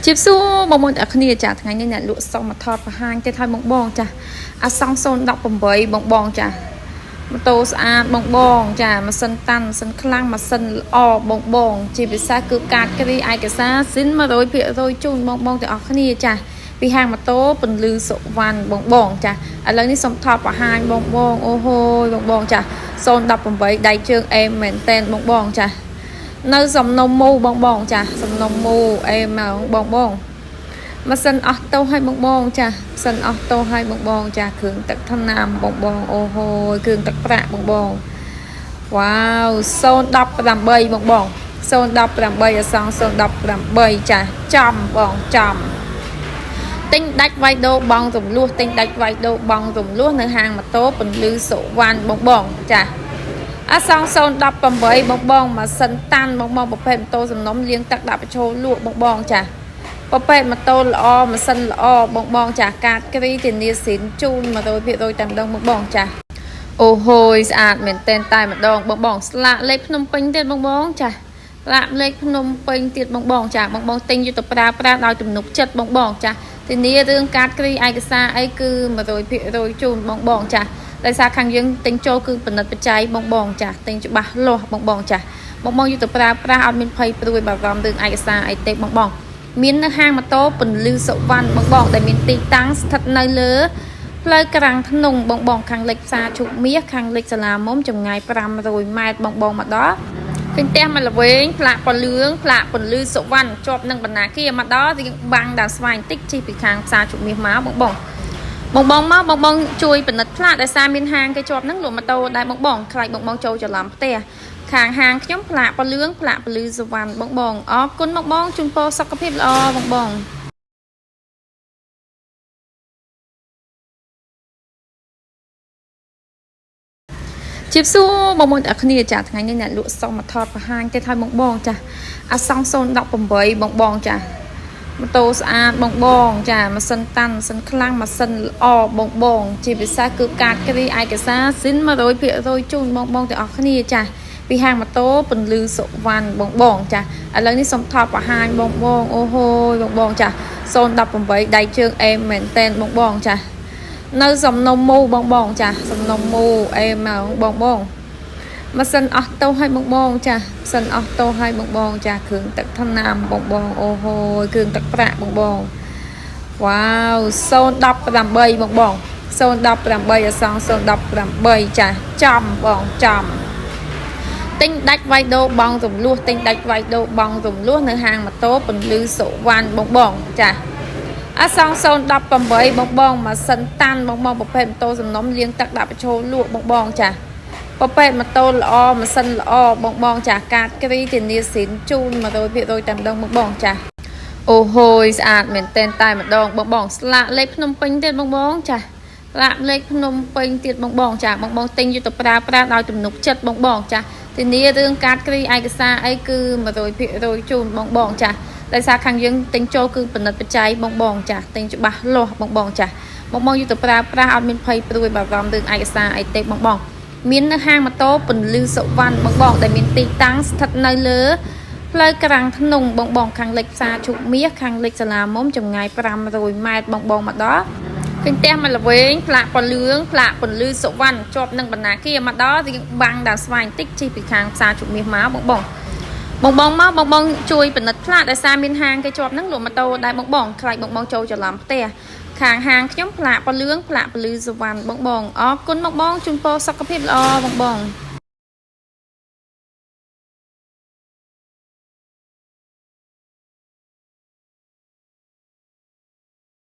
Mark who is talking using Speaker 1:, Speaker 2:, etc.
Speaker 1: ជៀបសួរបងប្អូនទាំងអស់គ្នាចាថ្ងៃនេះអ្នកលក់សុំមកថតបង្ហាញទៀតឲ្យបងបងចាអាសង់018បងបងចាម៉ូតូស្អាតបងបងចាម៉ាស៊ីនតាន់ម៉ាស៊ីនខ្លាំងម៉ាស៊ីនល្អបងបងជាពិសេសគឺកាតគ្រីឯកសារស៊ីន100%ជូនបងបងទាំងអស់គ្នាចាពីហាងម៉ូតូពន្លឺសុវណ្ណបងបងចាឥឡូវនេះសូមថតបង្ហាញបងបងអូហូយបងបងចា018ដៃជើងអេមមែនតែនបងបងចា នៅសំណុំមូបងបងចាសំណុំមូអេមកបងបងម៉ាស៊ីនអស់ទោសឲ្យបងបងចាម៉ាស៊ីនអស់ទោសឲ្យបងបងចាគ្រឿងទឹកថ្នាំបងបងអូហូយគ្រឿងទឹកប្រាក់បងបងវ៉ាវ018បងបង018អសង018ចាចំបងចំទិញដាច់វ៉ៃដូបងរំលោះទិញដាច់វ៉ៃដូបងរំលោះនៅហាងម៉ូតូពន្លឺសុវណ្ណបងបងចា អសង018បងបងម៉ាស៊ីនតាន់បងបងប្រភេទម៉ូតូសំណុំលាងទឹកដាក់បញ្ចូលលក់បងបងចាប្រភេទម៉ូតូល្អម៉ាស៊ីនល្អបងបងចាកាតគ្រីធានាស៊ីនជូន100%តែម្ដងបងបងចាអូហូយស្អាតមែនតែនតែម្ដងបងបងស្លាកលេខភ្នំពេញទៀតបងបងចាស្លាកលេខភ្នំពេញទៀតបងបងចាបងបងទិញយកទៅប្រើប្រាស់ដោយទំនុកចិត្តបងបងចាធានារឿងកាតគ្រីឯកសារអីគឺ100%ជូនបងបងចាដោយសារខាងយើងទិញចូលគឺផលិតបច្ច័យបងបងចាទិញច្បាស់លាស់បងបងចាបងបងយកទៅប្រើប្រាស់អត់មានភ័យព្រួយបារម្ភរឿងឯកសារអីទេបងបងមាននៅហាងម៉ូតូពន្លឺសុវណ្ណបងបងដែលមានទីតាំងស្ថិតនៅលើផ្លូវក្រាំងធ្នង់បងបងខាងលិចផ្សារឈូកមាសខាងលិចសាលាមុំចម្ងាយ500ម៉ែត្របងបងមកដល់ឃើញផ្ទះមកល្វែងផ្លាកពលឿងផ្លាកពន្លឺសុវណ្ណជាប់នឹងបណ្ណាគារមកដល់រៀងបាំងដើមស្វាយបន្តិចជិះពីខាងផ្សារឈូកមាសមកបងបងបងបងមកបងបងជួយពិនិត្យផ្លាកដោយសារមានហាងគេជាប់ហ្នឹងលក់ម៉ូតូដែរបងបងខ្លាចបងបងចូលច្រឡំផ្ទះខាងហាងខ្ញុំផ្លាកពលឿងផ្លាកពន្លឺសុវណ្ណបងបងអរគុណបងបងជូនពរសុខភាពល្អបងបង ជៀបសួរបងប្អូនទាំងអស់គ្នាចាថ្ងៃនេះអ្នកលក់សុំមកថតបង្ហាញទៀតឲ្យបងបងចាអាសង018បងបងចាម៉ូតូស្អាតបងបងចាម៉ាស៊ីនតាន់ម៉ាស៊ីនខ្លាំងម៉ាស៊ីនល្អបងបងជាពិសេសគឺកាតគ្រីឯកសារស៊ីន100%ជូនបងបងទាំងអស់គ្នាចាពីហាងម៉ូតូពន្លឺសុវណ្ណបងបងចាឥឡូវនេះសូមថតបង្ហាញបងបងអូហូយបងបងចា018ដៃជើងអេមមែនតែនបងបងចា នៅសំណុំមូបងបងចាសំណុំមូអេមកបងបងម៉ាស៊ីនអស់ទោសឲ្យបងបងចាម៉ាស៊ីនអស់ទោសឲ្យបងបងចាគ្រឿងទឹកថ្នាំបងបងអូហូយគ្រឿងទឹកប្រាក់បងបងវ៉ាវ018បងបង018អសង018ចាចំបងចំទិញដាច់វ៉ៃដូបងរំលោះទិញដាច់វ៉ៃដូបងរំលោះនៅហាងម៉ូតូពន្លឺសុវណ្ណបងបងចា អសង018បងបងម៉ាស៊ីនតាន់បងបងប្រភេទម៉ូតូសំណុំលាងទឹកដាក់បញ្ចូលលក់បងបងចាប្រភេទម៉ូតូល្អម៉ាស៊ីនល្អបងបងចាកាតគ្រីធានាស៊ីនជូន100%តែម្ដងបងបងចាអូហូយស្អាតមែនតែនតែម្ដងបងបងស្លាកលេខភ្នំពេញទៀតបងបងចាស្លាកលេខភ្នំពេញទៀតបងបងចាបងបងទិញយកទៅប្រើប្រាស់ដោយទំនុកចិត្តបងបងចាធានារឿងកាតគ្រីឯកសារអីគឺ100%ជូនបងបងចាដោយសារខាងយើងទិញចូលគឺផលិតបច្ច័យបងបងចាទិញច្បាស់លាស់បងបងចាបងបងយកទៅប្រើប្រាស់អត់មានភ័យព្រួយបារម្ភរឿងឯកសារអីទេបងបងមាននៅហាងម៉ូតូពន្លឺសុវណ្ណបងបងដែលមានទីតាំងស្ថិតនៅលើផ្លូវក្រាំងធ្នង់បងបងខាងលិចផ្សារឈូកមាសខាងលិចសាលាមុំចម្ងាយ500ម៉ែត្របងបងមកដល់ឃើញផ្ទះមកល្វែងផ្លាកពលឿងផ្លាកពន្លឺសុវណ្ណជាប់នឹងបណ្ណាគារមកដល់រៀងបាំងដើមស្វាយបន្តិចជិះពីខាងផ្សារឈូកមាសមកបងបងបងបងមកបងបងជួយពិនិត្យផ្លាកដោយសារមានហាងគេជាប់ហ្នឹងលក់ម៉ូតូដែរបងបងខ្លាចបងបងចូលច្រឡំផ្ទះខាងហាងខ្ញុំផ្លាកពលឿងផ្លាកពន្លឺសុវណ្ណបងបងអរគុណបងបងជូនពរសុខភាពល្អបងបង